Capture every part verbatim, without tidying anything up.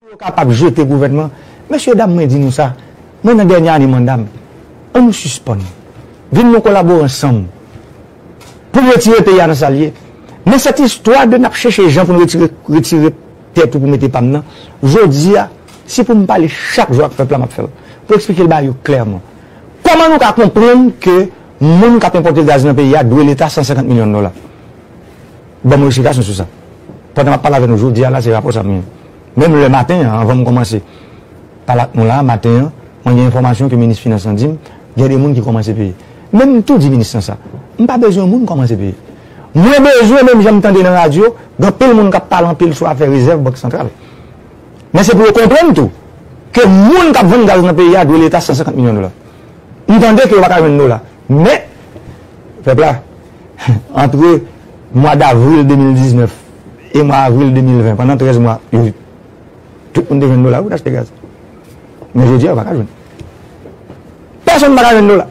Yo kapab jete gouvènman. Mesye dam, mwen di nou sa, mwen nan dènye ane manda m. An nou sispann. Vin nou kolabore ansanm pou n retire peyi a nan sa l ye. Men sèt istwa de n ap chèche jan pou n retire, retire tèt ou pou mete pa m nan, jodi a, si pou m pale chak jou ak pèp la, m ap fè l. Pou eksplike l ba yo klèman. Kòman nou ka konprann ke moun k ap enpòte gaz nan peyi a dwe Leta san senkant milyon dola? Ban mwen eksplikasyon sou sa. Pandan m ap pale avè nou jodi a la, se rapò sa m gen. Menm lè maten an, anvan m kòmanse pale ak nou la, maten an, mwen gen enfòmasyon ke minis finans lan di m, gen de moun ki kòmanse peye. Men m tou di minis lan sa, m pa bezwen moun kòmanse peye. Mwen bezwen, menm jan m tande nan radyo, gen anpil moun k ap pale anpil sou afè rezèv Bank Santral. Men se pou yo konprann tou, ke moun k ap vann gaz nan peyi a dwe Leta san senkant milyon dola. M tande ke yo pa ka jwenn dola. Men, pèp la, antre mwa davril de mil diznèf e mwa avril de mil ven, pandan trèz mwa, yo, tout moun te jwenn dola wi pou t achte gaz. Men jodi a, yo pa ka jwenn. Pèsonn pa ka jwenn dola.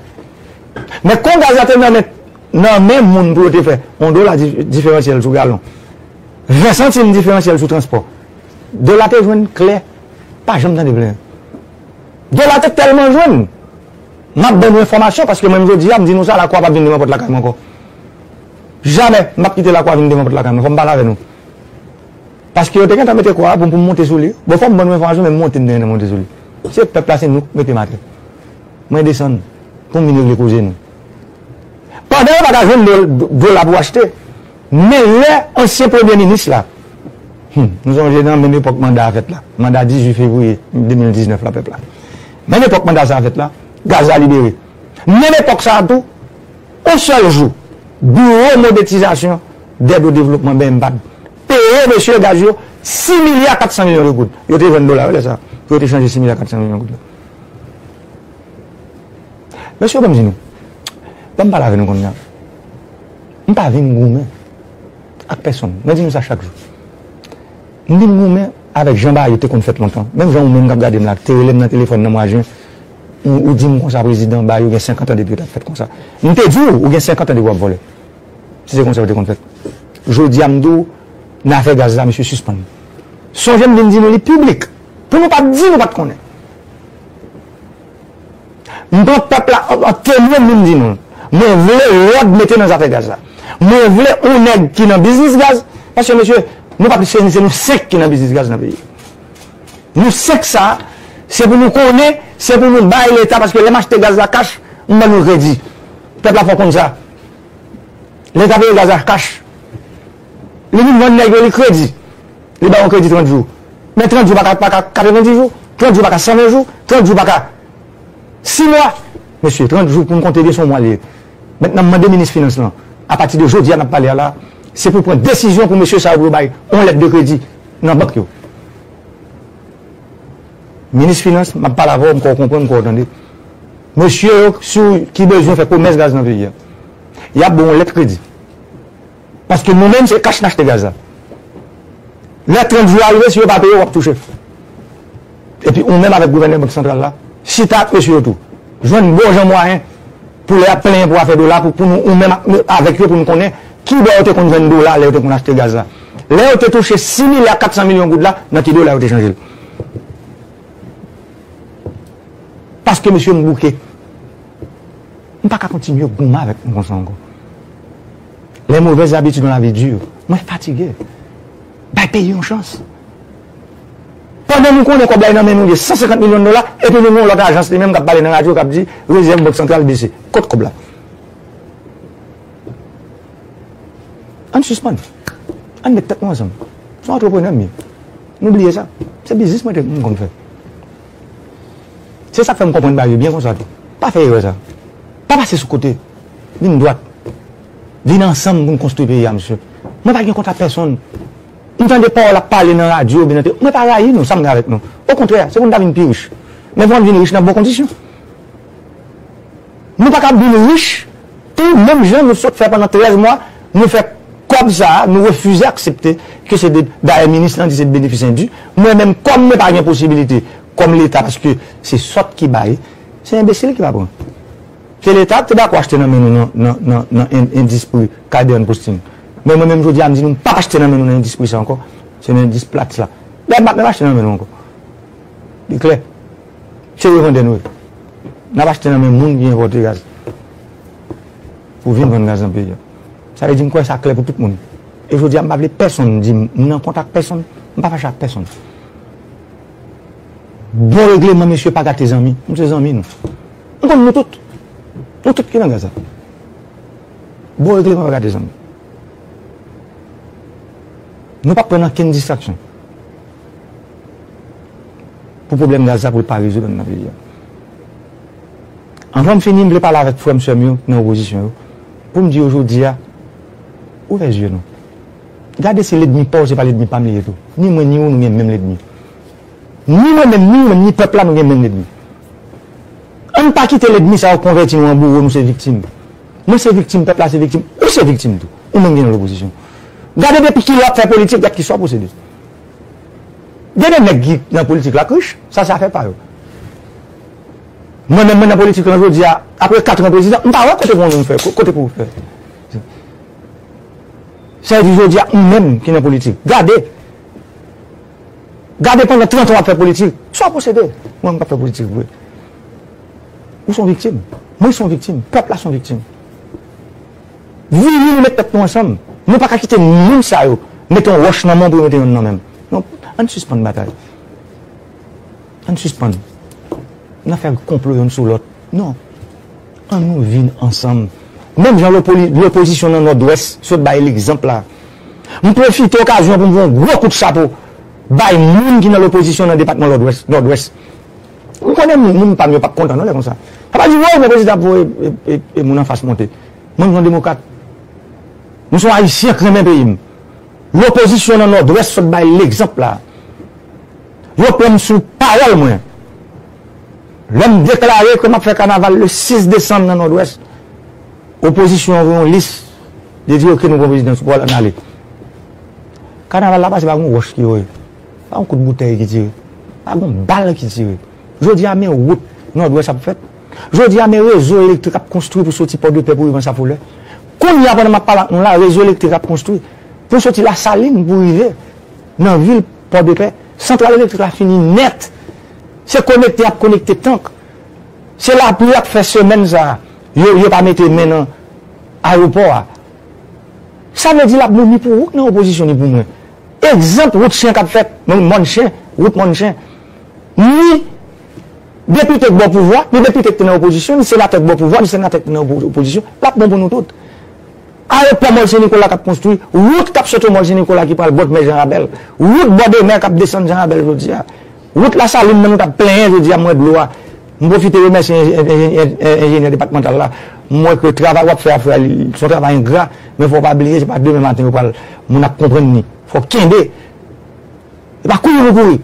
Men kon gaz la te nan men, nan men moun pou yo te fè yon dola di-, diferansyèl sou galon, ven santim diferansyèl sou transpò, dola te jwenn klè, pa janm tande plenyen. Dola te tèlman jwenn. M ap ban nou enfòmasyon, paske mwen menm jodi a, m di nou sa, lakwa p ap vin devan pòt lakay mwen ankò. Jamè m ap kite lakwa vin devan pòt lakay mwen. Fò m pale avè nou. Paske yo te gentan mete kwa a pou m, pou m monte sou li. Bon, fò m ban nou enfòmasyon, men m monte, m te gentan monte sou li. Se pèp la, se nou k mete m atè. Mwen desann pou m vin regle koze nou. Pandan yo pa ka jwenn do-, dola pou achte, men lè ansyen premye minis la, hmm, nou sonje nan menm epòk manda a fèt la, manda dizuit fevriye de mil diznèf la, pèp la. Menm epòk manda sa a fèt la, gaz la libere. Menm epòk sa a tou, yon sèl jou, Biwo Modètizasyon dèd o devlopman, B M PAD, peye mesye gaz yo sis milya kat san milyon de goud. Yo te jwenn dola yo lè sa a, pou yo te chanje sis milya kat san milyon goud la. Mesye, ban m di nou, ban m pale avè nou kounye a. M pa vin goumen ak pèsonn. Mwen di nou sa chak jou. M vin goumen avèk jan bagay yo te konn fèt lontan. Menm jan ou menm k ap gade m la, te rele m nan telefòn nan mwa jen, ou, ou di m konsa, prezidan, bagay yo gen senkant an depi yo t ap fèt konsa. M te di w, ou gen senkant an depi w ap vòlè. Si se konsa yo te konn fèt. Jodi a, m di w, nan afè gaz la, mesye, sispann. Sonje m vin di nou li piblik, pou nou pa t di nou pa t konnen. M pran pèp la an, an temwen, m vin di nou, mwen vle lòd mete nan zafè gaz la. Mwen vle yon nèg ki nan biznis gaz, paske, mesye, nou pa plis ke ni, se nou senk ki nan biznis gaz nan peyi a. Nou senk sa, se pou nou konnen, se pou nou bay Leta, paske lè m achte gaz la kach, m ban nou kredi. Pèp la fò konn sa. Leta peye gaz la kach. Li vin vann nèg yo li kredi. Li ba yon kredi trant jou. Men trant jou pa ka, pa ka katrevenndis jou. Trant jou pa ka san ven jou. Trant jou pa ka sis mwa. Mesye, trant jou pou m konte byen se yon mwa li ye. Mentnan, m mande minis finans lan, apati de jodi a n ap pale a la, se pou pran desizyon pou mesye sa yo pou yo bay yon lèt de kredi nan bank yo. Minis finans, m ap pale avè w, m kwè w konprann, m kwè w tande. Mesye yo, si w, ki bezwen fè komès gaz nan peyi a, y ap ba w yon lèt kredi. Paske nou menm, se kach n achte gaz la. Lè trant jou a rive, si yo pa peye w, w ap touche. Epi ou menm avèk gouvènè Bank Santral la, chita ak mesye yo tou. Jwenn bon jan mwayen pou lè y ap plenyen pou afè dola, pou, pou nou, ou menm ak, avèk yo, pou nou konnen kibò yo te konn jwenn dola lè yo te konn achte gaz la. Lè yo te touche sis milya kat san milyon goud la, nan ki dola yo te chanje l? Paske, mesye, m bouke. M pa ka kontinye goumen avèk nou konsa ankò. Les mauvaises habitudes dans la vie durent. Mwen fatige. Bay peyi yon chans. Pandan nou konnen kòb la nan men nou, gen san senkant milyon dola, epi nou gen yon lòt ajans li menm k ap pale nan radyo, k ap di rezèv Bank Santral bese. Kot kòb la? Ann sispann. Ann met tèt nou ansanm. Se yon antreprenè m ye. Nou bliye sa. Se biznis mwen te, m konn fè. Se sa k fè m konprann bagay yo byen konsa tou. Pa fè erè sa. Pa pase sou kote. Vin dwat. Vin ansanm pou n konstwi peyi a, mesye. Mwen pa gen kont ak pèsonn. M tande pawòl ap pale nan radyo oubyen nan te-, mwen pa rayi nou, sa m gen avèk nou. Okontrè, se pou n ta vin pi rich. Men fò n vin rich nan bon kondisyon. Nou pa ka vin rich tou menm jan nou sot fè pandan trèz mwa, nou fè kòb sa a, nou refize aksepte ke se de, dayè minis lan di se de benefis endu. Mwen menm, kòm mwen pa gen posibilite, kòm Leta, paske se sòt ki bay, se enbesil ki va pran. Se Leta ki te dakò achte nan men nou nan, nan, nan, nan en-, endistri Calderen Posting. Men mwen menm jodi a, m di nou, m p ap achte nan men nou nan endistri sa ankò. Se nan endistri plat la. Dayè, m p ap menm achte nan men nou ankò. Li klè. Se revandè nou ye. N ap achte nan men moun ki enpòte gaz pou vin vann gaz nan peyi a. Sa vle di m kwè sa klè pou tout moun. E jodi a m pa vle pèsonn di m, m nan kont ak pèsonn, m pa fache ak pèsonn. Bon regleman, mesye, pa gate zanmi. M se zanmi nou. M konn nou tout. Nou tout ki nan gaz la. Bon regleman pa gate zanmi. Nou p ap pran ankenn distraksyon pou pwoblèm gaz la pou l pa rezoud anndan peyi a. Anvan m fini, m vle pale avèk frè m, sè m yo ki nan opozisyon yo, pou m di yo jodi a, ouvè zye nou. Gade se lènmi pa w, se pa lènmi pa m li ye tou. Ni mwen ni ou, nou gen menm lènmi. Ni mwen menm, ni ou menm, ni pèp la, nou gen menm lènmi. Ann pa kite lènmi sa yo konvèti nou an bouro, nou se viktim. Mwen se viktim, pèp la se viktim, ou se viktim tou. Ou menm ki nan lopozisyon. Gade depi kilè w ap fè politik, gad kisa w posede. Gen de nèg ki nan politik la k rich, sa se afè pa yo. Mwen menm, mwen nan politik lan jodi a, apre kat an prezidan, m pa wè kote pou nou fè, ko- kote pou fè. Sa vle di jodi a, ou menm ki nan politik, gade. Gade pandan trant an w ap fè politik. Sa w posede? Mwen, m p ap fè politik vre. Ou se yon viktim. Mwen se yon viktim. Pèp la se yon viktim. Vini nou met tèt nou ansanm. Nou pa ka kite moun sa yo mete yon wòch nan men w pou yo mete yonn nan men m. Non, ann sispann batay. Ann sispann. N ap fè konplo yonn sou lòt. Non. Ann nou vin ansanm. Menm jan lopoli- lopozisyon nan Nòdwès sot bay legzanp la. M pwofite okazyon pou m voye yon gwo kout chapo bay moun ki nan lopozisyon nan depatman Nòdwès. Nòdwès. M konnen moun, moun pa m yo p ap kontan non lè konsa. Sa pa di, woy, men prezidan ap voye e, e, e moun anfas monte. Mwen, m se yon demokrat. M se yon Ayisyen k renmen peyi m. Lopozisyon nan Nòdwès sot bay legzanp la. Yo pran m sou pawòl mwen. Lè m deklare ke m ap fè kanaval le sis desanm nan Nòdwès, opozisyon an voye yon lis. Yo di, oke, nou pran prezidan sou pawòl, ann ale. Kanaval la pase, pa gen yon wòch ki voye. Pa yon kout boutèy ki tire. Pa gen yon bal ki tire. Jodi a, men wout Nòdwès ap fèt. Jodi a, men rezo elektrik ap konstwi pou soti Pòdepè pou rive Ansafolè. Kounye a, pandan m ap pale ak nou la, rezo elektrik ap konstwi pou soti Lasalin pou rive nan vil Pòdepè. Santral elektrik la fini nèt. Se konekte y ap konekte tank. Se lapli a k fè semèn sa a, yo, yo pa mete men nan ayewopò a. Sa vle di l ap bon ni pou ou k nan opozisyon, ni pou mwen. Egzanp, wout chen k ap fèt, mòn chen, wout mòn chen. Ni depite k bò pouvwa, ni depite k te nan opozisyon, ni senatè k bò pouvwa, ni senatè k te nan opo- opozisyon, l ap bon pou nou tout. Ayewopò Mòl Sen Nikola k ap konstwi, wout k ap soti Mòl Sen Nikola ki pral bò mè Jan Rabèl, wout bò de mè k ap desann Jan Rabèl jodi a, wout Lasalin nan nou t ap plenyen jodi a, m wè dlo a. M pwofite remèsye enj- enj- enj- enjenyè depatmantal la. M wè ke travay w ap fè a, frè, li- se yon travay engra, men fò w pa bliye, se pa demen maten yo pral, moun ap konprann li. Fò w kenbe. E pa kouri pou kouri.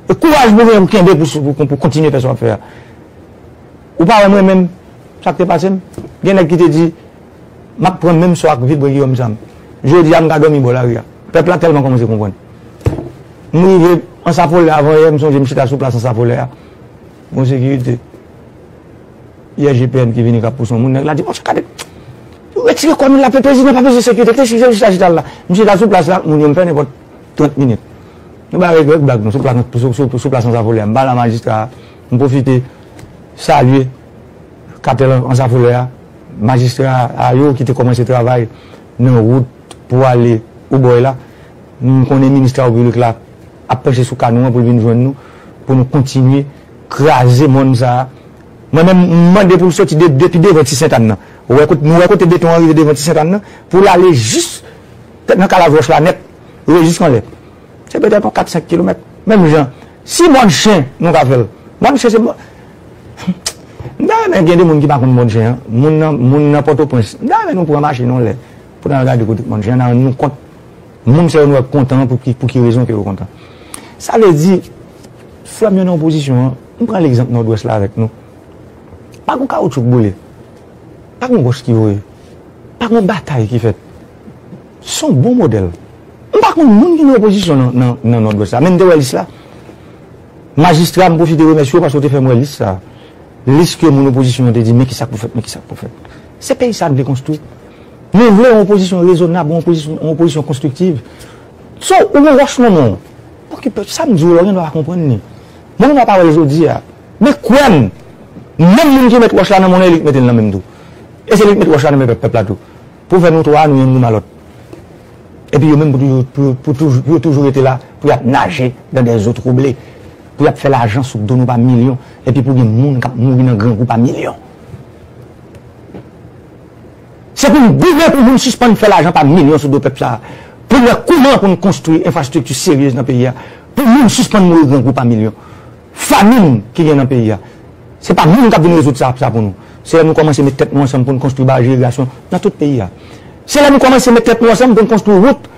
E kouraj pou w genyen pou kenbe pou, pou, pou kontinye fè sa w ap fè a. Ou pa wè mwen menm, sa k te pase m? Gen nèg ki te di, m ap pran menm sò ak Vilbrun Guillaume Sam. Jodi a, m ka dòmi bò lari a. Pèp la tèlman kòmanse konprann. M rive Ansafolè avan yè, m sonje m chita sou plas Ansafolè a. Bon sekirite. I G P N ki vini k ap pouse yon moun, nèg la di, "Monchè, gade, retire kò nou la, pe- prezidan pa bezwen sekirite, kite chita, chita, chita la." M chita sou plas la, moun yo m fè nenpòt trant minit. Nou bay règ, règ blag nou, sou plas, sou, sou, sou plas Ansafolè a. M pale a majistra a, m pwofite salye katèl Ansafolè a, majistra a yo ki te kòmanse travay nan wout pou ale Wobòy la. M konnen minis travo piblik la ap panche sou ka nou an pou l vin jwenn nou, pou nou kontinye kraze mòn sa a. Mwen menm, m mande pou l soti de- depi devan Ti Sentàn nan. Ou wè kote, nou wè kote beton an rive devan Ti Sentàn nan, pou l ale jis nan Kalav Wòch la nèt, rive jiskanlè. Se petèt yon kat senk kilomèt. Menm jan, si mòn chen nou ka fè l, mòn chen se mòn, m ta renmen gen de moun ki pa konn mòn chen an, moun nan, moun nan Pòtoprens, m ta renmen nou pran machin yon lè pou n al gade kote mòn chen an, n a rann nou kont. Moun sa yo nou wè k kontan an, pou ki, pou ki rezon ke yo kontan? Sa vle di, frè m yo nan opozisyon an, m pran legzanp Nòdwès la avèk nou. Pa gon kawoutchou k boule. Pa gon wòch ki voye. Pa gon batay ki fèt. Se yon bon modèl. M pa konn moun ki nan opozisyon nan, nan, nan Nòdwès la, men m te wè lis la. Majistra, m pwofite remèsye w paske w te fè m wè lis sa. Lis ke moun opozisyon an te di, men kisa k pou fèt, men kisa k pou fèt. Se peyi sa a n vle konstwi. Nou vle yon opozisyon rezonab, yon opozisyon, yon opozisyon konstriktiv. So, ou gen wòch nan men w. Okipe, sa m di w la, w gen dwa pa konprann li. Moun ou pa wè l jodi a. Men kwè m, menm moun ki met wòch la nan mwen, e li k mete l nan men m tou. E se li k met wòch la nan men pèp, pèp la tou. Pou fè nou twa, nou youn goumen a lòt. Epi yo menm pou toujou, pou, pou toujou, pou yo toujou rete la, pou y ap naje dans des eaux troublées. Pou y ap fè lajan sou do nou pa milyon. Epi pou gen moun k ap mouri nan grangou pa milyon. Se pou n goumen pou moun sispann fè lajan pa milyon sou do pèp sa a. Pou n wè kouman pou n konstwi enfrastrikti serye nan peyi a. Pou moun sispann mouri grangou pa milyon. Famin ki gen nan peyi a. Se pa moun k ap vin rezoud sa, sa pou nou. Se lè nou kòmanse met tèt nou ansanm pou n konstwi baraj irigasyon nan tout peyi a. Se lè nou kòmanse met tèt nou ansanm pou n konstwi wout,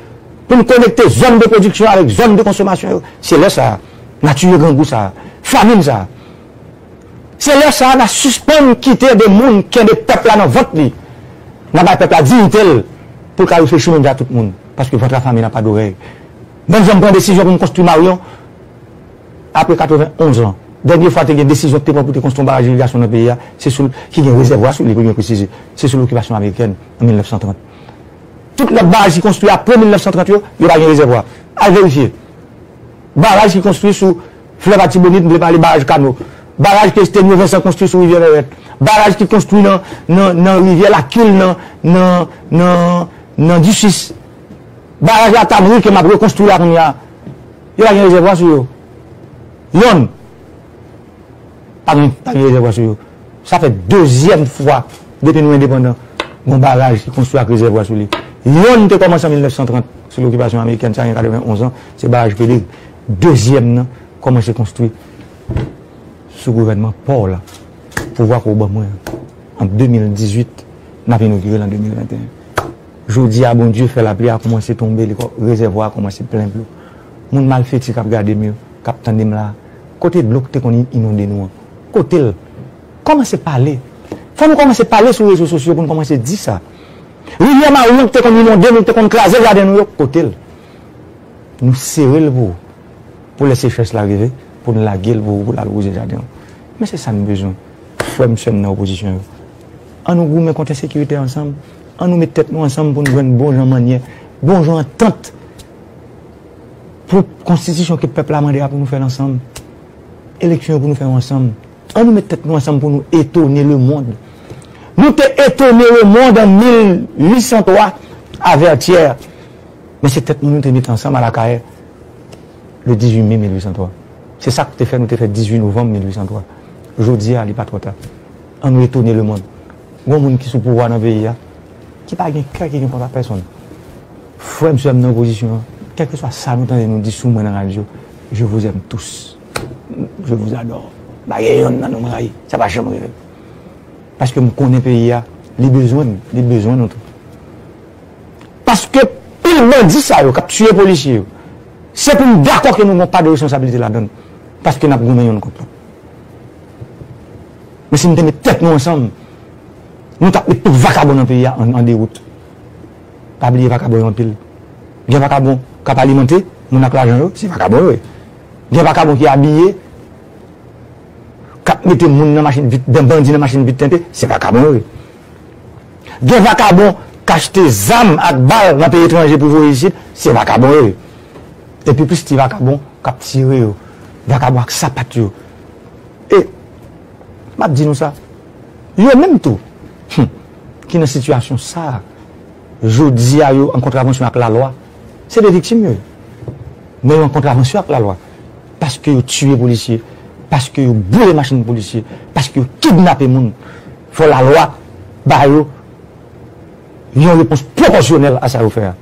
pou n konekte zòn de pwodiksyon avèk zòn de konsomasyon yo. Se lè sa a, n a tiye grangou sa a, famin sa a. Se lè sa a n a sispann kite de moun kenbe pèp la nan vant li. N a bay pèp la diyite l pou l ka reflechi menm jan ak tout moun. Paske vant la famin n'a pas d'oreille. Bann zanm pran desizyon pou n konstwi Maryon apre katrevenn onz an. Dènye fwa te gen desizyon ki te pran pou te konstwi yon baraj irigasyon nan peyi a, se sou l ki gen rezèvwa sou li pou byen presize. Se sou lokipasyon amerikèn an mil nèf san trant. Tout lòt baraj ki konstwi apre mil nèf san trant yo, yo pa gen rezèvwa. Al verifye. Baraj ki konstwi sou flèv Atibonit, m vle pale baraj Kano. Baraj ke Stenyo Vensan konstwi sou rivyè Lòrèt. Baraj ki konstwi nan, nan, nan rivyè Lakil, nan, nan, nan, nan Disis. Baraj Latamri ke m ap rekonstwi la kounye a. Yo pa gen rezèvwa sou yo. Yonn. Pa gen, pa gen rezèvwa sou yo. Sa fè dezyèm fwa depi nou endepandan, gon baraj ki konstwi ak rezèvwa sou li. Yonn te kòmanse an mil nèf san trant sou lokipasyon amerikèn, sa gen katrevenn onz an, se baraj Pedrig. Dezyèm nan kòmanse konstwi sou gouvènman pa w la. Pouvwa ke w ban mwen an, an de mil dizuit, n ap inogire l an de mil venteyen. Jodi a, Bondye fè lapli a kòmanse tonbe, li kò-, rezèvwa a kòmanse plen dlo. Moun malfeti k ap gade m yo, k ap tande m la, kote dlo ki te konn inonde nou an? Kote l? Kòmanse pale. Fò nou kòmanse pale sou rezo sosyo pou nou kòmanse di sa. Rivyè Maryon ki te konn inonde nou, ki te konn kraze jaden nou yo, kote l? Nou sere l pou ou. Pou lè sechrès la rive, pou n lage l pou ou, pou l al wouze jaden w. Men se sa n bezwen. Frè m, sè m nan opozisyon yo, ann nou goumen kont ensekirite ansanm. Ann nou met tèt nou ansanm pou n jwenn bon jan mannyè, bon jan antant pou konstitisyon ke pèp la mande a pou nou fè l ansanm. Eleksyon yo pou nou fè yo ansanm. Ann nou met tèt nou ansanm pou nou etone lemonn. Nou te etone lemonn an mil uit san twa a Vètyè. Men se tèt nou nou te met ansanm a Lakayè le dizuit me mil uit san twa. Se sa k te fè nou te fè dizuit novanm mil uit san twa. Jodi a, li pa twò ta. Ann nou etone lemonn. Gon moun ki sou pouvwa nan peyi a, ki pa gen kè, ki gen kont ak pèsonn. Frè m, sè m nan opozisyon an, kèlkeswa sa nou tande nou di sou mwen nan radyo, je vous aime tous. Je vous adore. Pa gen yonn nan nou m rayi. Sa pa janm rive. Paske m konnen peyi a, li bezwen n, li bezwen nou tou. Paske pil bandi sa yo k ap tiye polisye yo, se pou n dakò ke nou gen yon pa de responsablite ladan l. Paske n ap goumen yonn kont lòt. Men si n te met tèt nou ansanm, nou t ap met tout vakabon nan peyi a an, an dewout. Pa bliye vakabon yo anpil. Gen vakabon k ap alimante moun ak lajan yo, se vakabon yo ye. Gen vakabon ki abiye, k ap mete moun nan machin vit, bandi nan machin vit tente, se vakabon yo ye. Gen vakabon k achte zam ak bal nan peyi etranje pou voye isit, se vakabon yo ye. Epi plis ti vakabon k ap tire yo, vakabon ak sapat yo. E m ap di nou sa, yo menm tou, hmm, ki nan sitiyasyon sa a, jodi a yo an kontravansyon ak lalwa, se de viktim yo ye. Men yo an kontravansyon ak lalwa. Paske yo tiye polisye, paske yo boule machin polisye, paske yo kidnape moun. Fò lalwa ba yo yon repons pwopòsyonèl a sa yo fè a.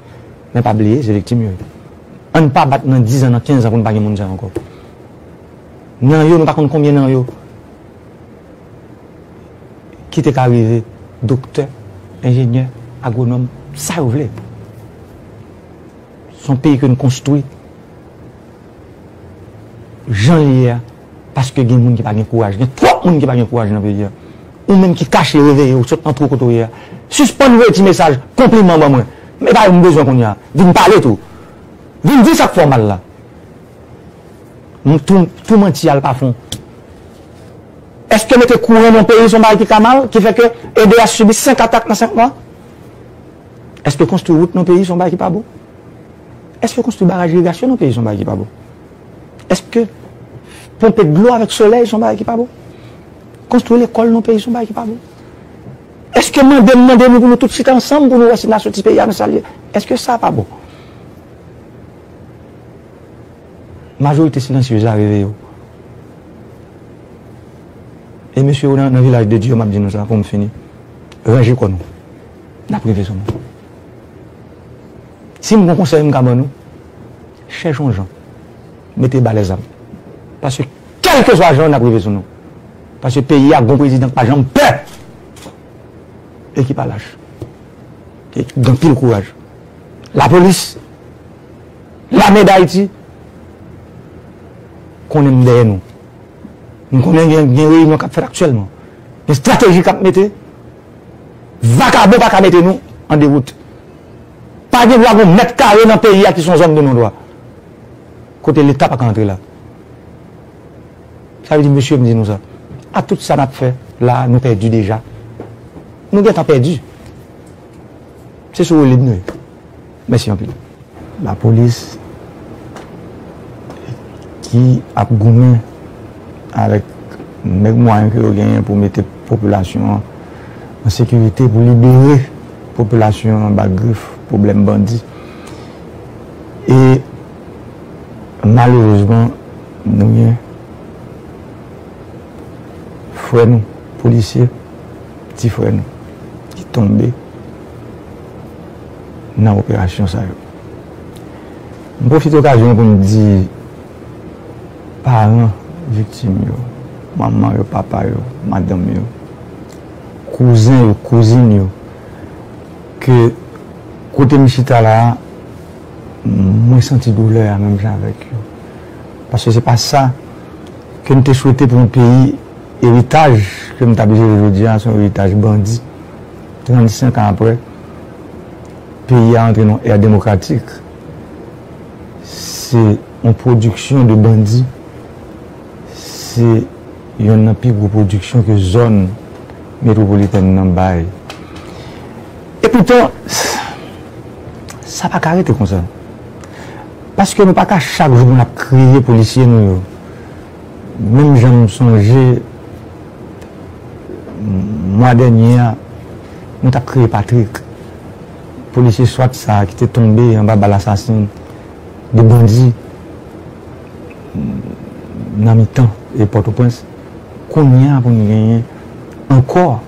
Men pa bliye, se viktim yo ye. Ann pa bat nan diz an, nan kenz an pou n pa gen moun sa ankò. Nan yo, nou pa konn konbyen nan yo ki te ka rive doktè, enjenyè, agwonòm, sa yo vle. Se yon peyi ke n konstwi jan l ye a, paske gen moun ki pa gen kouraj. Gen twòp moun ki pa gen kouraj nan peyi a. Ou menm ki kache, reveye, ou sot nan twou kote w ye a, sispann voye ti mesaj konpliman ban mwen. E pa yo m bezwen kounye a. Vin pale tou. Vin di sa k fè w mal la. M tou, tou manti al pa fon. Èske mete kouran nan peyi se yon bagay ki ka mal, ki fè ke E D H sibi senk atak nan senk mwa? Èske konstwi wout nan peyi se yon bagay ki pa bon? Èske konstwi baraj irigasyon nan peyi se yon bagay ki pa bon? Èske Ponpe dlo avèk solèy se yon bagay ki pa bon. Konstwi lekòl nan peyi se yon bagay ki pa bon. Èske mande m mande nou pou nou tout chita ansanm pou nou wè si n a soti peyi a nan sa l ye? Èske sa pa bon? Majorite silansyez la reveye w. E mesye yo nan, nan vilaj de Dye yo, m ap di nou sa pou m fini. Ranje kò nou. N ap rive sou nou. Si m gon konsèy m ka ban nou, chèche yon jan. Mete ba lèzam. Paske kèlkeswa jan, n ap rive sou nou. Paske peyi a gon prezidan k pa janm pè. E ki pa lach. E ki gen anpil kouraj. Lapolis, lame Dayiti, konnen m dèyè nou. M konnen gen, gen reyinyon k ap fèt aktyèlman. Gen estrateji k ap mete. Vakabon pa ka mete nou an dewout. Pa gen dwa gen yon mèt kare nan peyi a ki se yon zòn de non dwa. Kote Leta pa ka antre la. Sa vle di, mesye, m di nou sa. A tout sa n ap fè la, nou pèdi deja. Nou gentan pèdi. Se sou woulib nou ye. Mèsi anpil. Lapolis ki ap goumen avèk nèg mwayen ke yo genyen pou mete popilasyon an an sekirite, pou libere popilasyon an anba grif pwoblèm bandi. E malerezman, nou gen frè nou, polisye, ti frè nou, ki tonbe nan operasyon sa yo. M pwofite okazyon an pou m di paran viktim yo, manman yo, papa yo, madanm yo, kouzen yo, kouzin yo, ke kote m chita la a, mwen santi doulè a menm jan avèk yo. Paske se pa sa ke m te swete pou yon peyi. Eritaj ke m t ap jere jodi a, se yon eritaj bandi. Trannsenk an apre, peyi a antre nan yon è demokratik. Se yon pwodiksyon de bandi. Se yonn nan pi gwo pwodiksyon ke zòn metwopolitèn nan bay. E poutan, sa pa ka rete konsa. Paske nou pa ka chak jou pou n ap kriye polisye nou yo. Menm jan m sonje mwa dènye a, nou t ap kriye Patrick, polisye swat sa a ki te tonbe anba bal asasen de bandi nan mitan e Pòtoprens. Kounye a pou n genyen ankò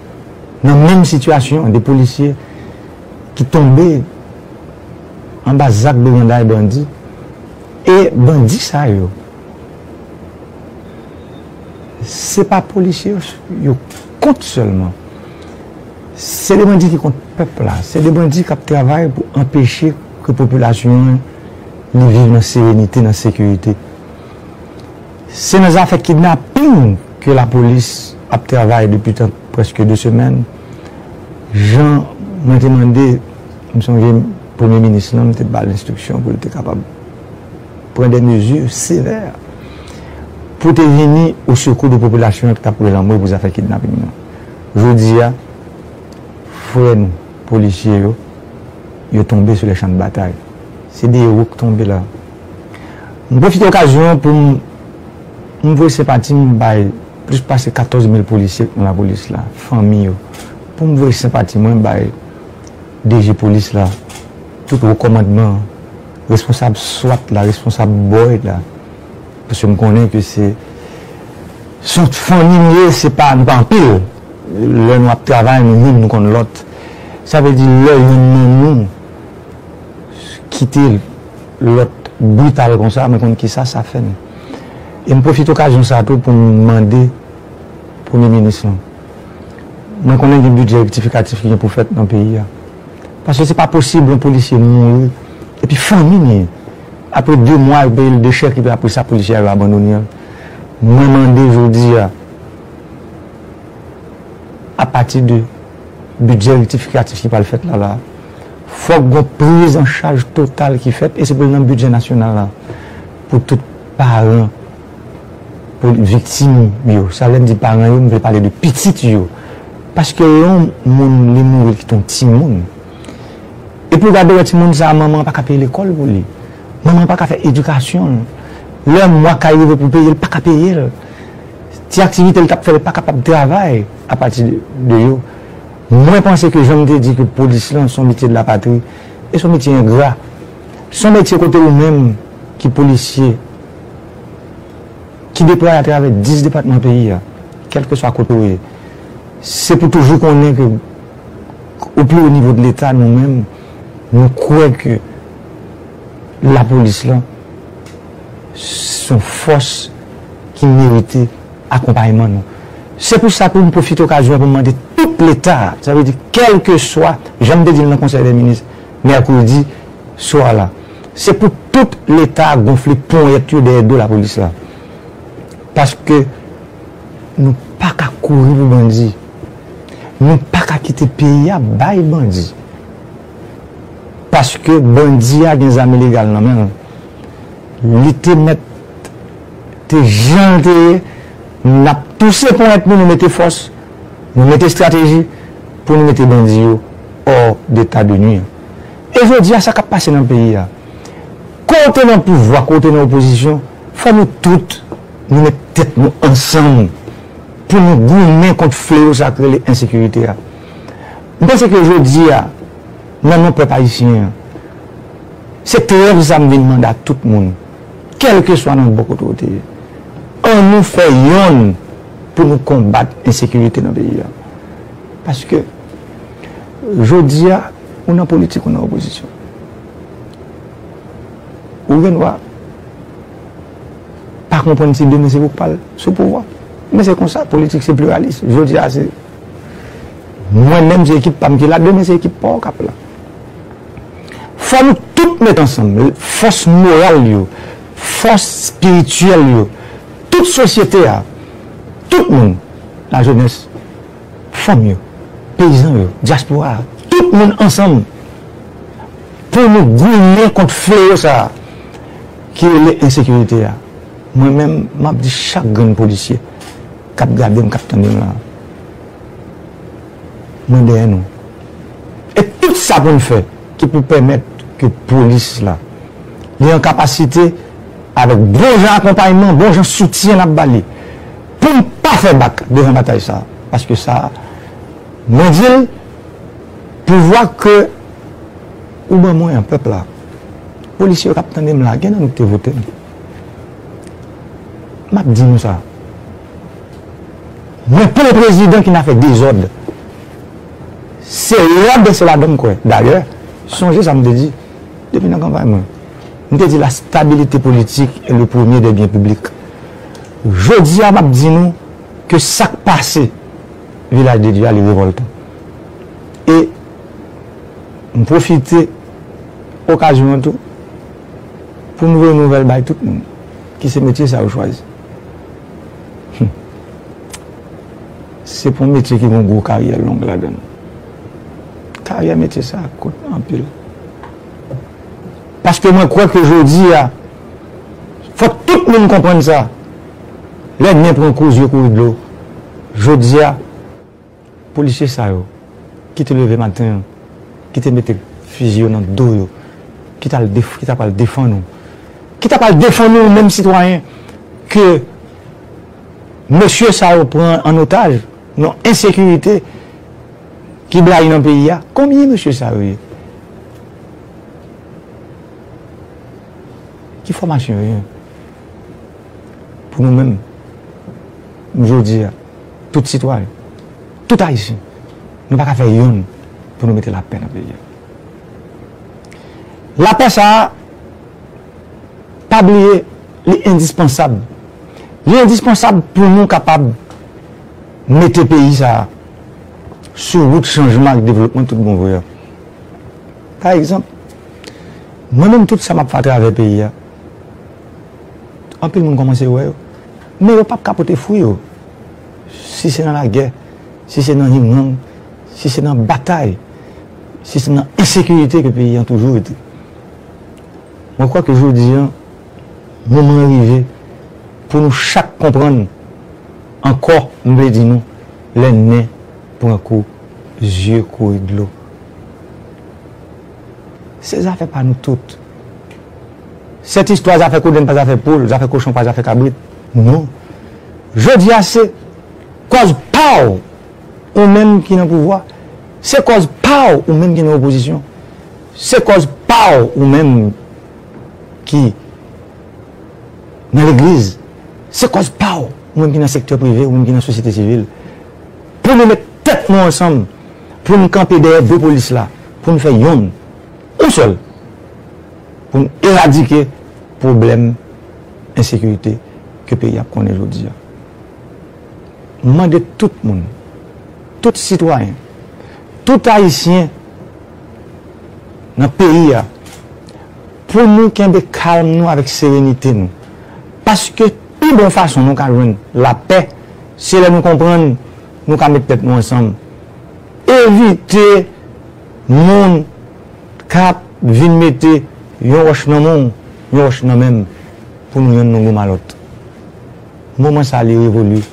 nan menm sitiyasyon de polisye ki tonbe anba zak briganday bandi. E bandi sa yo, se pa polisye yo, yo kont sèlman. Se de bandi ki kont pèp la. Se de bandi k ap travay pou anpeche ke popilasyon an li viv nan serenite, nan sekirite. Se nan zafè kidnaping ke lapolis ap travay depi tan prèske de semèn. Jan mwen te mande, m sonje premye minis lan, m te ba l enstriksyon pou l te kapab pran de mezi sevè pou te vini o sekou de popilasyon an ki t ap pran lanmò pou zafè kidnaping nan. Jodi a, frè nou, polisye yo, yo tonbe sou le chan de batay. Se de ewo k tonbe la. M pwofite okazyon an pou m, m voye senpati m bay plis pase katòz mil polisye k nan lapolis la, fanmi yo. Pou m voye senpati mwen bay D G polis la, tout wo kòmandman, responsab swat la, responsab boy la. Paske m konnen ke se, se yon fanmi nou ye, se pa, nou pa anpil. Lè nou ap travay, nou youn, nou konn lòt. Sa vle di, lè youn nan nou kite lòt brital konsa, mwen konn kisa sa fè nou. E m pwofite okazyon sa tou pou m mande Premye Minis lan. Mwen konnen gen bidjè rektifikatif ki gen pou fèt nan peyi a. Paske se pa posib yon polisye mouri, epi fanmi l, apre de mwa, yo peye l de chèk, epi apre sa, polisye a yo abandone l. Mwen mande jodi a, apati de bidjè rektifikatif ki pral fèt la, la, fòk gon priz an chaj total ki fèt, e se pou l nan bidjè nasyonal la, pou tout paran, pou viktim yo. Sa vle m di paran yo, m vle pale de pitit yo. Paske lè yon moun li mouri, li kite yon timoun. Epi w gade wè timoun sa a, manman an pa ka peye lekòl pou li. Manman an pa ka fè edikasyon l. Lè mwa kay rive pou peye l, pa ka peye l. Ti aktivite l t ap fè, l pa kapab travay apati de, de yo. Mwen panse ke jan m te di ke polis lan se yon metye de la patri, e se yon metye engra. Se yon metye kote ou menm ki polisye, ki deplwaye atravè dis depatman peyi a, kèlkeswa kote ou ye, se pou toujou konnen ke o pli wo nivo de Leta, nou menm, nou kwè ke lapolis lan se yon fòs ki merite akonpayman nou. Se pou sa pou m pwofite okazyon an pou m mande tout Leta a, sa vle di kèlkeswa, jan m te di l nan Konsèy dè Minis mèkredi swa la, se pou tout Leta a gonfle ponyèt yo dèyè do lapolis la. Paske nou pa ka kouri pou bandi. Nou pa ka kite peyi a bay bandi. Paske bandi a gen zam ilegal nan men l. Li te mèt, te jan l te ye, n ap touse ponyèt nou, nou mete fòs, nou mete estrateji pou nou mete bandi yo hors d'état de nuire. E jodi a, sa k ap pase nan peyi a, ke w te nan pouvwa, ke w te nan opozisyon, fò nou tout, nou met tèt nou ansanm pou nou goumen kont fleyo sa k rele ensekirite a. M panse ke jodi a, nan non pèp ayisyen an, se trèv sa m vin mande a tout moun, kèlkeswa nan bò kote w te ye. An nou fè yonn pou nou konbat ensekirite nan peyi a. Paske, jodi a, ou nan politik, ou nan opozisyon. Ou gen dwa pa konprann si demen se ou k pral sou pouvwa. Men se konsa, politik se pliralis. Jodi a, se mwen menm, se ekip pa m ki la, demen se ekip pa w k ap la. Fò nou tout met ansanm, fòs moral yo, fòs espirityèl yo, tout sosyete a, tout moun, lajenès, fanm yo, peyizan yo, dyaspora a, tout moun ansanm pou nou goumen kont fleyo sa a ki rele ensekirite a. Mwen menm, m ap di chak grenn polisye k ap gade m, k ap tande m la, mwen dèyè nou. E tout sa pou n fè ki pou pèmèt ke polis la, li an kapasite, avèk bon jan akonpayman, bon jan soutyen n ap ba li, pou n pa fè bak devan batay sa a. Paske sa a, mwen di l, pouvwa ke ou ban mwen an, pèp la, polisye yo k ap tande m la, gen nan nou ki te vote m. M ap di nou sa. Mwen pa yon prezidan ki nan fè dezòd. Se lòd, se ladan m kwè. Dayè, sonje sa m te di depi nan kanpay mwen. M te di la stabilité politique est le premier des biens publics. Jodi a, m ap di nou ke sa k pase Vilaj de Dye a, li revòltan. E m pwofite okazyon an tou pou m voye nouvèl bay tout moun ki se metye sa yo chwazi. Hmm. Se pou yon metye ki gen yon gwo karyè long ladan l. Karyè metye sa a kout anpil. Paske mwen kwè ke jodi a, fòk tout moun konprann sa. Lè nen pran kou, zye kouri dlo. Jodi a, polisye sa yo ki te leve maten an, ki te mete fizi yo nan do yo, ki t al def-, ki ta pral defann ou, ki ta pral defann ou menm sitwayen ke mesye sa yo pran an otaj nan ensekirite ki blayi nan peyi a. Konbyen mesye sa yo ye? Ki fòmasyon yo ye? Pou nou menm, jodi a, tout sitwayen, tout Ayisyen, nou pa ka fè yonn pou nou mete lapè nan peyi a. Lapè sa a, pa bliye, li endispansab. Li endispansab pou nou kapab mete peyi sa a sou wout chanjman ak devlopman tout bon vre a. Pa egzanp, mwen menm, tout sa m ap fè atravè peyi a, anpil moun kòmanse wè yo, men yo p ap ka pote fwi yo. Si se nan lagè, si se nan ying yang, si se nan batay, si se nan ensekirite ke peyi an toujou rete. Mwen kwè ke jodi an, moman an rive pou nou chak konprann ankò, m vle di nou, lè nen pran kou, zye kouri dlo. Se zafè pa nou tout. Sèt istwa zafè kodenn pa zafè poul, zafè kochon pa zafè kabrit. Non. Jodi a se kòz pa w, ou menm ki nan pouvwa. Se kòz pa w, ou menm ki nan opozisyon. Se kòz pa w, ou menm ki nan legliz. Se kòz pa w, ou menm ki nan sektè prive, ou menm ki nan sosyete sivil. Pou nou met tèt nou ansanm, pou n kanpe dèyè do polis la, pou n fè yonn, yon sèl, pou n eradike pwoblèm ensekirite ke peyi ap konnen jodi a. M mande tout moun, tout sitwayen, tout Ayisyen nan peyi a, pou nou kenbe kalm nou avèk serenite nou. Paske pi bon fason nou ka jwenn lapè, se lè nou konprann nou ka met tèt nou ansanm. Evite moun k ap vin mete yon wòch nan men w, yon wòch nan men m, pou nou yonn nou goumen lòt. Moman sa a li revoli.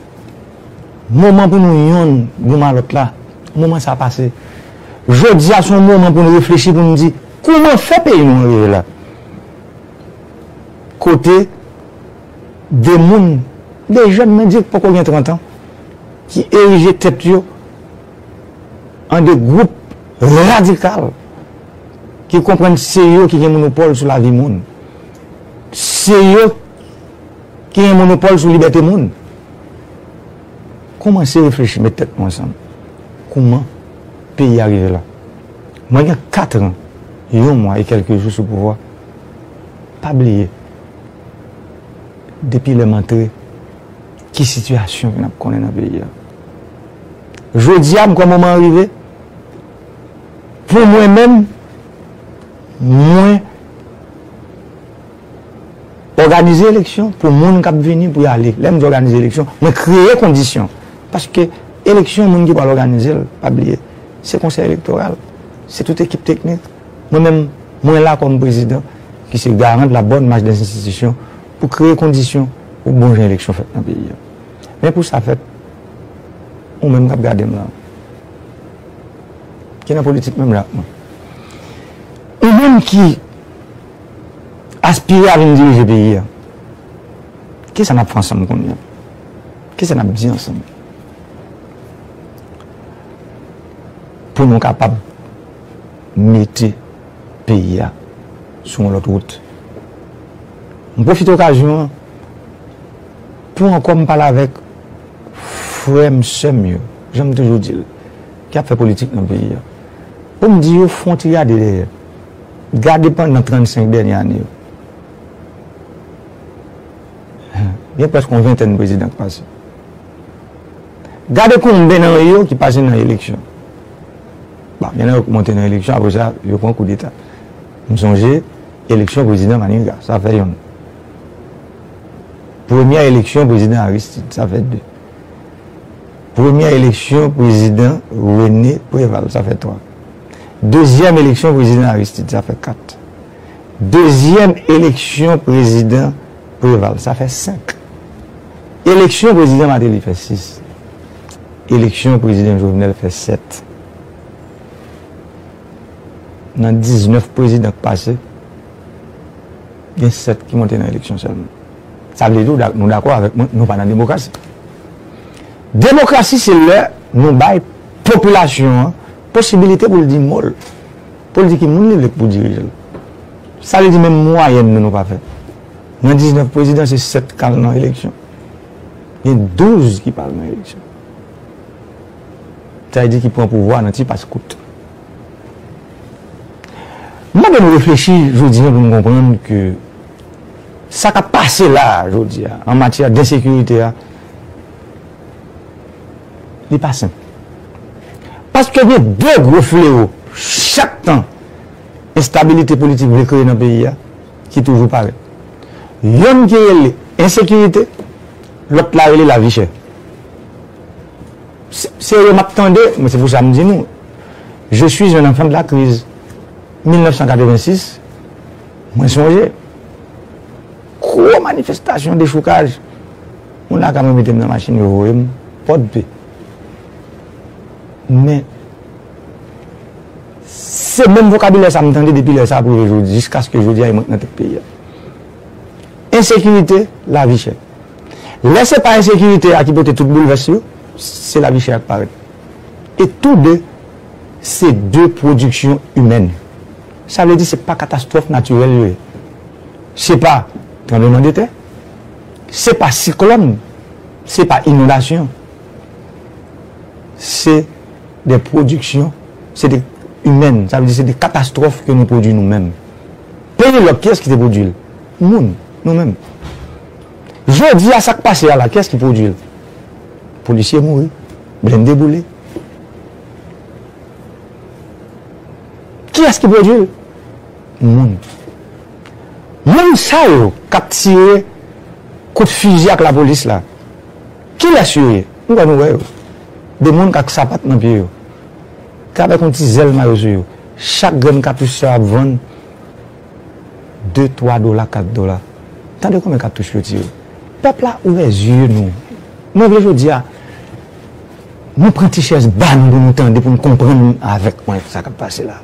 Moman pou nou yonn goumen lòt la, moman sa a pase. Jodi a se yon moman pou nou reflechi, pou nou di, kouman fè peyi nou an rive la? Kote de moun, de jèn, men di poko gen trant an, ki erije tèt yo an de gwoup radikal ki konprann se yo ki gen monopòl sou lavi moun. Se yo ki gen monopòl sou libète moun. Kòmanse reflechi, met tèt nou ansanm. Kouman peyi a rive la? Mwen gen kat an, yon mwa e kèlke jou sou pouvwa. Pa bliye, depi lè m antre, ki sitiyasyon ke n ap konnen nan peyi a. Jodi a, m kwè moman an rive. Pou mwen menm, mwen òganize eleksyon pou moun k ap vini pou y ale. Lè m di òganize eleksyon, mwen kreye kondisyon. Paske eleksyon, moun ki pral òganize l, pa bliye, se konsèy elektoral, se tout ekip teknik. Mwen menm, mwen la kòm prezidan ki se garan de la bonne marche des institutions pou kreye kondisyon pou bon jan eleksyon fèt nan peyi a. Men pou sa fèt, ou menm k ap gade m la, ki nan politik menm jan ak mwen, ou menm ki aspire a vin dirije peyi a, kisa n ap fè ansanm kounye a? Kisa n ap di ansanm? Pou nou kapab mete peyi a sou yon lòt wout. M pwofite okazyon an pou ankò m pale avèk frè m, sè m yo, jan m toujou di l, ki ap fè politik nan peyi a. Pou m di yo, fè yon ti gade dèyè. Gade pandan trannsenk dènye ane yo. Gen prèske yon ventèn prezidan k pase. Gade konben nan yo ki pase nan eleksyon. Bon, gen nan yo ki monte nan eleksyon, apre sa, yo pran koudeta. M sonje eleksyon prezidan Maniga, sa fè yonn. Premyè eleksyon prezidan Aristide, sa fè de. Premyè eleksyon prezidan René Préval, sa fè twa. Dezyèm eleksyon prezidan Aristide, sa fè kat. Dezyèm eleksyon prezidan Préval, sa fè senk. Eleksyon prezidan Martelly fè sis. Eleksyon prezidan Jovenel fè sèt. Nan diznèf prezidan k pase, gen sèt ki monte nan eleksyon sèlman. Sa vle di, w da-, nou dakò avèk mwen, nou pa nan demokrasi. Demokrasi, se lè nou bay popilasyon an posibilite pou l di mo l, pou l di ki moun li vle pou dirije l. Sa vle di, menm mwayèn nou, nou pa fè. Nan diznèf prezidan, se sèt k al nan eleksyon. Gen douz ki pa al nan eleksyon. Sa vle di ki pran pouvwa nan ti pas kout. M mande nou reflechi jodi a pou nou konprann ke sa k ap pase la a jodi a, an matyè d ensekirite a, li pa senp. Paske gen de gwo flewo, chak tan enstabilite politik vle kreye nan peyi a, ki toujou parèt. Yonn ki rele ensekirite, lòt la rele lavi chè. Se, se yo m ap tande, men se pou sa m di nou, je suis un enfant de la crise. Mil nèf san katrevensis, mwen sonje, gwo manifestasyon, dechoukaj. Moun lakay mwen mete m nan machin, yo voye m Pòdpe. Men, se menm vokabilè sa m tande depi lè sa ap rive jodi, jiskaske jodi a, e mwen k nan tèt peyi a. Ensekirite, lavi chè. Lè se pa ensekirite a ki pote tout boulvès yo, se lavi chè a k parèt. E tou de, se de pwodiksyon imèn. Sa vle di se pa katastwòf natirèl yo ye. Se pa tranblemanndetè, se pa siklòn, se pa inondasyon. Se de pwodiksyon, se de imèn, sa vle di se de katastwòf ke nou pwodui nou menm. Peyi lòt, kiyès ki te pwodui l? Moun, nou menm. Jodi a, sa k pase a la, kiyès ki pwodui l? Polisye mouri, blende boule. Kiyès ki pwodui l? Moun. Moun sa yo k ap tire kout fizi ak lapolis la, kilès yo ye? M kwè nou wè yo. De moun k ak sapat nan pye yo, k avèk yon ti zèl mayo sou yo. Chak grenn katouch sa ap vann de, twa dola, kat dola. Tande konbyen katouch yo tire. Pèp la, ouvè zye nou. Mwen vle jodi a, nou pran ti chèz ba nou pou nou tande, pou nou konprann avèk mwen sa k ap pase la.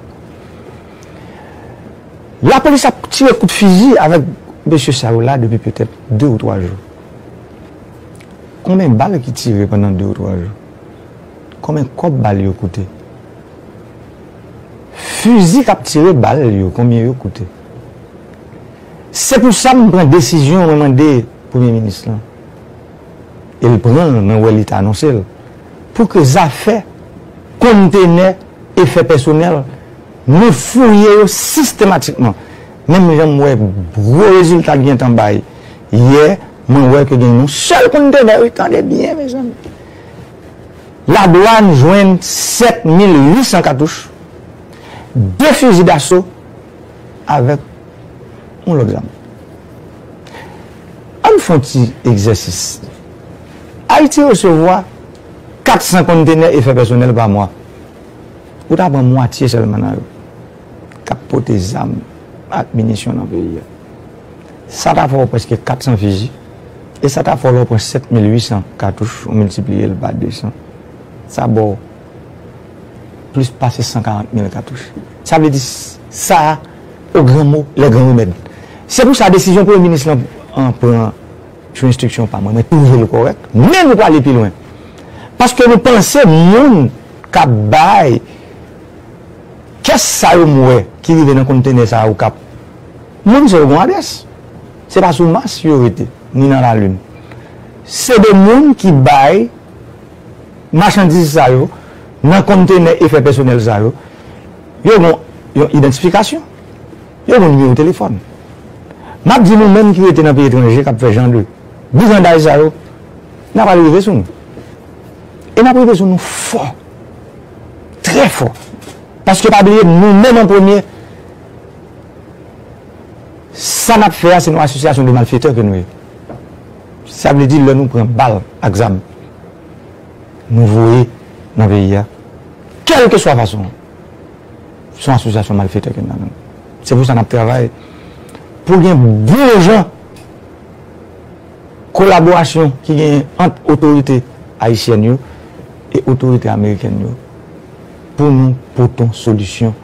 Lapolis ap tire kout fizi avèk mesye sa yo la depi petèt de ou twa jou. Konbyen bal ki tire pandan de ou twa jou? Konbyen kòb bal yo koute? Fizi k ap tire bal yo, konbyen yo koute? Se pou sa m pran desizyon, mwen mande Premye Minis lan, e l pran l, mwen wè li te anonse l, pou ke zafè kontenè efè pèsonèl, nou fouye yo sistematikman. Menm jan m wè gwo rezilta l gentan bay yè, mwen wè ke gen yon sèl kontenè, wi, tande byen, mezanmi. Ladwàn jwenn sèt mil uit san katouch, de fizi daso avèk yon lòt zam. Ann fè yon ti egzèsis. Ayiti resevwa kat san kontenè efè pèsonèl pa mwa. Ou ta pran mwatye sèlman nan yo k ap pote zam ak minisyon nan peyi a. Sa ta fè w prèske kat san fizi, e sa ta fè w lè w pran sèt mil uit san katouch, ou miltipliye l pa de san, sa ba w plis pase san karant mil katouch. Sa vle di, s- sa a, o gran mo, lè gran remèd. Se pou sa desizyon Premye Minis lan an pran sou enstriksyon pa mwen, mwen twouve l kòrèk, men nou prale pi lwen. Paske nou panse moun k ap bay kès sa yo m wè ki rive nan kontenè sa yo k ap, moun sa yo gen adrès. Se pa sou Mas yo rete, ni nan Lalin. Se de moun ki bay machandiz sa yo nan kontenè efè pèsonèl sa yo. Yo gen yon idantifikasyon. Yo gen nimewo telefòn. M ap di nou menm ki rete nan peyi etranje, k ap fè jan de brigandaj sa yo, n ap al rive sou nou. E n ap rive sou nou fò. Trè fò. Paske pa bliye, nou menm an premye, sa n ap fè a, se yon asosyasyon de malfetè ke nou ye. Sa vle di, lè nou pran bal ak zam, nou voye nan peyi a, kèlkeswa fason, se yon asosyasyon malfetè ke n nan menm. Se pou sa n ap travay pou gen bon jan kolaborasyon ki genyen ant otorite ayisyèn yo e otorite amerikèn yo pou nou pote yon solisyon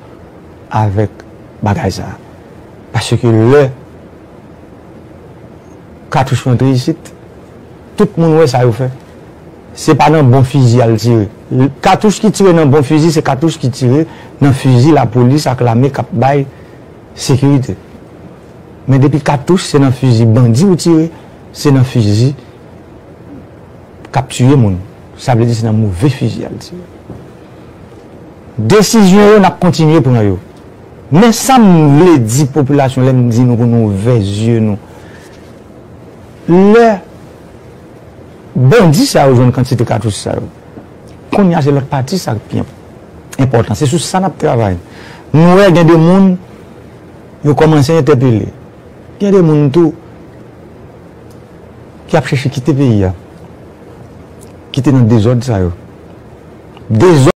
avèk bagay sa a. Paske lè katouch yo antre isit, tout moun wè sa yo fè. Se pa nan bon fizi al tire. Katouch ki tire nan bon fizi, se katouch ki tire nan fizi lapolis ak lame k ap bay sekirite. Men depi katouch se nan fizi bandi ou tire, se nan fizi k ap tiye moun. Sa vle di se nan move fizi al tire. Desizyon yo, n ap kontinye pran yo. Men sa m vle di popilasyon lè m di nou pou nou ouvè zye nou. Lè bandi sa yo jwenn kantite katouch sa yo, kounye a se lòt pati sa k pi enpòtan. Se sou sa n ap travay. Nou wè gen de moun yo kòmanse entèpele. Gen de moun tou ki ap chèche kite peyi a, ki te nan dezòd sa yo. Dezòd